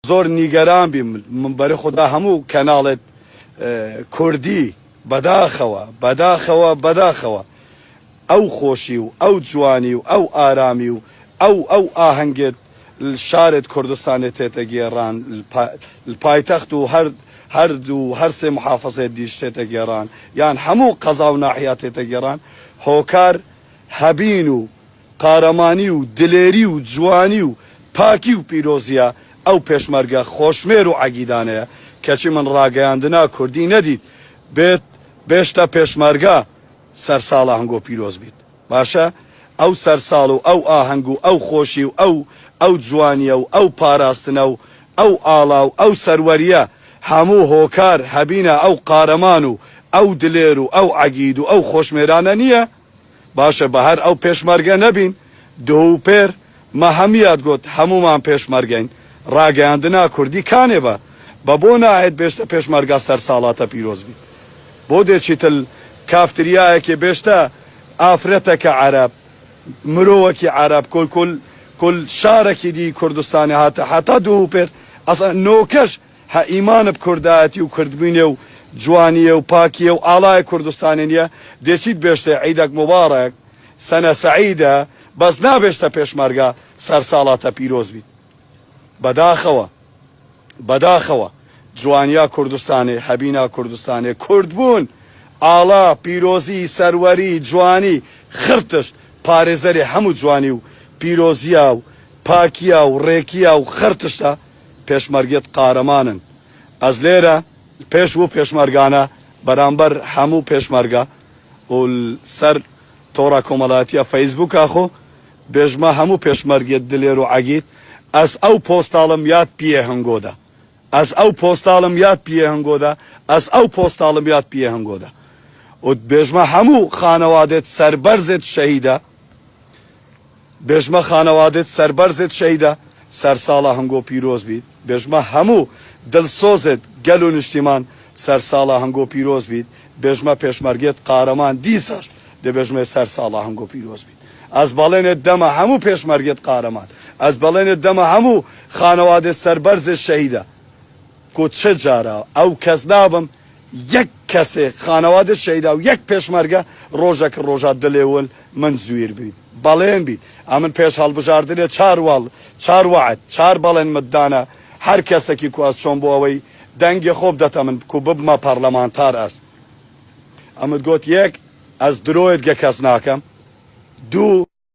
زۆر نیگەران بیم من بەری خودا هەموو کەناڵێت کوردی بەداخەوە بەداخەوە بەداخەوە ئەو خۆشی و ئەو جوانی و ئەو ئارامی و ئەو ئەو ئاهەنگێت شارێت کوردستانێ تێتە گێڕان پایتەخت و هەر هەردوو هەرسێ محافزێت دیش تێتە گێڕان یان هەموو قەزا و ناحیا تێتە گێڕان هۆکار هەبین و قارەمانی و دلێری و جوانی و پاکی و پیرۆزیە ئەو پێشمەرگە خۆشمێر و عەگیدانەیە کەچی من ڕاگەیاندنا کوردی نەدیت بێت بێشتە پێشمەرگە سەرساڵ ئاهەنگۆ پیرۆز بیت باشە ئەو سەرساڵ و ئەو ئاهەنگ و ئەو خۆشی و ئەو ئەو جوانیە و ئەو پاراستنە و ئەو ئاڵا و ئەو سەروەریە هەموو هۆکار هەبینە ئەو قارەمان و ئەو دلێر و ئەو عەگید و ئەو خۆشمێرانە نیە؟ باشە بە هەر ئەو پێشمەرگە نەبین دۆ و پێر مە هەمیات گۆت هەموومان پێشمەرگەین ڕاگەیاندنا کوردی کانێ بە بە بۆ ناهێت بێشتە پێشمەرگا سەر ساڵاتە پیرۆز بیت بۆ دێچیتل کافتریایەکێ بێشتە ئافرەتەکە عەرەب مرۆوەکی عەرەب کۆل کۆل کۆل شارەکی دی کوردستانێ هاتە حەتا دۆ و پێر ئەسڵەن نۆکەش هە ئیمانب کوردایەتی و کوردبوینێ و جوانیێ و پاکیێ و ئاڵاێ کوردستانێ نیە دێچیت بێشتێ عیدەک موبارەک سنە سعیدە بەس نابێشتە پێشمەرگە سەرساڵاتە پیرۆز بیت بەداخەوە بەداخەوە جوانیا کوردستانێ هەبینا کوردستانێ کوردبوون ئاڵا پیرۆزی سەروەری جوانی خڕتشت پارێزەرێ هەموو جوانی و پیرۆزیا و پاکیا و ڕێکیا و خڕتشتە پێشمەرگێت قارەمانن ئەز لێرە پێش وو پێشمەرگانە بەرامبەر هەموو پێشمەرگە و سەر تۆڕا کۆمەلاتیە فەیسبوکا خۆ بێژمە هەموو پێشمەرگێت دلێر و عەگید ئەز ئەو پۆستاڵم یاد پیێ هەنگۆدە ئەز ئەو پۆستاڵم یاد پیێ هەنگۆدە ئەز ئەو پۆستاڵم یاد پیێ هەنگۆدە و بێژمە هەموو خانەوادێت سەربەرزێت شەهیدە بێژمە خانەوادەت سەربەرزت شەیدا سەرساڵە هەنگۆ پیرۆز بیت بێژمە هەموو دلسۆزت گەل و نیشتیمان سەرساڵە هەنگۆ پیرۆز بیت بێژمە پێشمەرگێت قارەمان دیساش دەبێژمێ سەرساڵە هەنگۆ پیرۆز بیت ئەز بەڵێنێت دەمە هەموو پێشمەرگێت قارەمان ئەز بەڵێنێت دەمە هەموو خانەوادێت سەربەرزت شەهیدە کو چ جارا ئەو کەس نابم یەک کەسێ خانەوادە شەیدا و یەک پێشمەرگە ڕۆژەک ڕۆژا دلێ ول من زویر بیت بەڵێن بیت ئەمن پێش هەڵبژاردنێ چار واڵ چار وەعد چار بەڵێن مت دانە هەر کەسەکی کو ئەز چۆم بۆ ئەوەی دەنگێ خۆ بدەتە من کو ببمە پەڕلەمانتار ئەز ئەمت گۆت یەک ئەز درۆیت گە کەس ناکەم دوو.